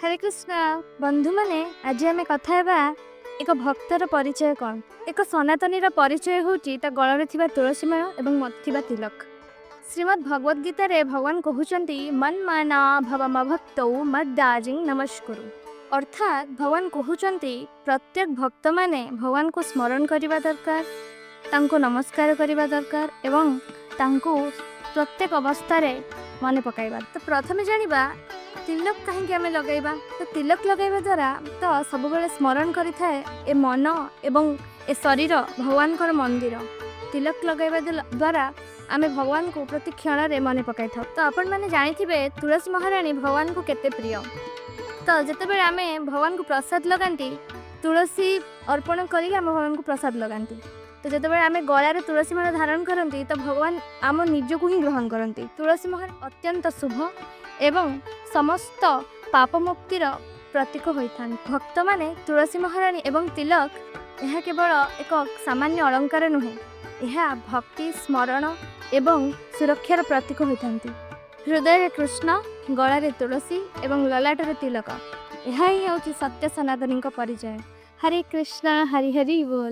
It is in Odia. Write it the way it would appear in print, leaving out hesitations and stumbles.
ହରେ କୃଷ୍ଣ ବନ୍ଧୁମାନେ, ଆଜି ଆମେ କଥା ହେବା ଏକ ଭକ୍ତର ପରିଚୟ କ'ଣ। ଏକ ସନାତନୀର ପରିଚୟ ହେଉଛି ତା ଗଳରେ ଥିବା ତୁଳସୀ ମାଳ ଏବଂ ମତେ ଥିବା ତିଲକ। ଶ୍ରୀମଦ୍ ଭଗବତ ଗୀତାରେ ଭଗବାନ କହୁଛନ୍ତି, ମନ୍ମନା ଭବ ମଦ୍ଭକ୍ତୋ ମଦ୍‌ୟାଜିଂ ନମସ୍କୁରୁ। ଅର୍ଥାତ୍ ଭଗବାନ କହୁଛନ୍ତି, ପ୍ରତ୍ୟେକ ଭକ୍ତମାନେ ଭଗବାନଙ୍କୁ ସ୍ମରଣ କରିବା ଦରକାର, ତାଙ୍କୁ ନମସ୍କାର କରିବା ଦରକାର ଏବଂ ତାଙ୍କୁ ପ୍ରତ୍ୟେକ ଅବସ୍ଥାରେ ମନେ ପକାଇବା। ତ ପ୍ରଥମେ ଜାଣିବା ତିଲକ କାହିଁକି ଆମେ ଲଗାଇବା। ତ ତିଲକ ଲଗାଇବା ଦ୍ୱାରା ତ ସବୁବେଳେ ସ୍ମରଣ କରିଥାଏ, ଏ ମନ ଏବଂ ଏ ଶରୀର ଭଗବାନଙ୍କର ମନ୍ଦିର। ତିଲକ ଲଗାଇବା ଦ୍ୱାରା ଆମେ ଭଗବାନଙ୍କୁ ପ୍ରତି କ୍ଷଣରେ ମନେ ପକାଇଥାଉ। ତ ଆପଣମାନେ ଜାଣିଥିବେ ତୁଳସୀ ମହାରାଣୀ ଭଗବାନଙ୍କୁ କେତେ ପ୍ରିୟ। ତ ଯେତେବେଳେ ଆମେ ଭଗବାନଙ୍କୁ ପ୍ରସାଦ ଲଗାନ୍ତି, ତୁଳସୀ ଅର୍ପଣ କରିକି ଆମେ ଭଗବାନଙ୍କୁ ପ୍ରସାଦ ଲଗାନ୍ତି। ତ ଯେତେବେଳେ ଆମେ ଗଳାରେ ତୁଳସୀ ମାଳ ଧାରଣ କରନ୍ତି, ତ ଭଗବାନ ଆମ ନିଜକୁ ହିଁ ଗ୍ରହଣ କରନ୍ତି। ତୁଳସୀ ମହାରାଣୀ ଅତ୍ୟନ୍ତ ଶୁଭ ଏବଂ ସମସ୍ତ ପାପ ମୁକ୍ତିର ପ୍ରତୀକ ହୋଇଥାନ୍ତି। ଭକ୍ତମାନେ ତୁଳସୀ ମହାରାଣୀ ଏବଂ ତିଲକ, ଏହା କେବଳ ଏକ ସାମାନ୍ୟ ଅଳଙ୍କାର ନୁହେଁ, ଏହା ଭକ୍ତି, ସ୍ମରଣ ଏବଂ ସୁରକ୍ଷାର ପ୍ରତୀକ ହୋଇଥାନ୍ତି। ହୃଦୟରେ କୃଷ୍ଣ, ଗଳାରେ ତୁଳସୀ ଏବଂ ଲଲାଟରେ ତିଲକ, ଏହା ହିଁ ହେଉଛି ସତ୍ୟ ସନାତନୀଙ୍କ ପରିଚୟ। ହରେ କୃଷ୍ଣ, ହରି ହରି ବୋଲ।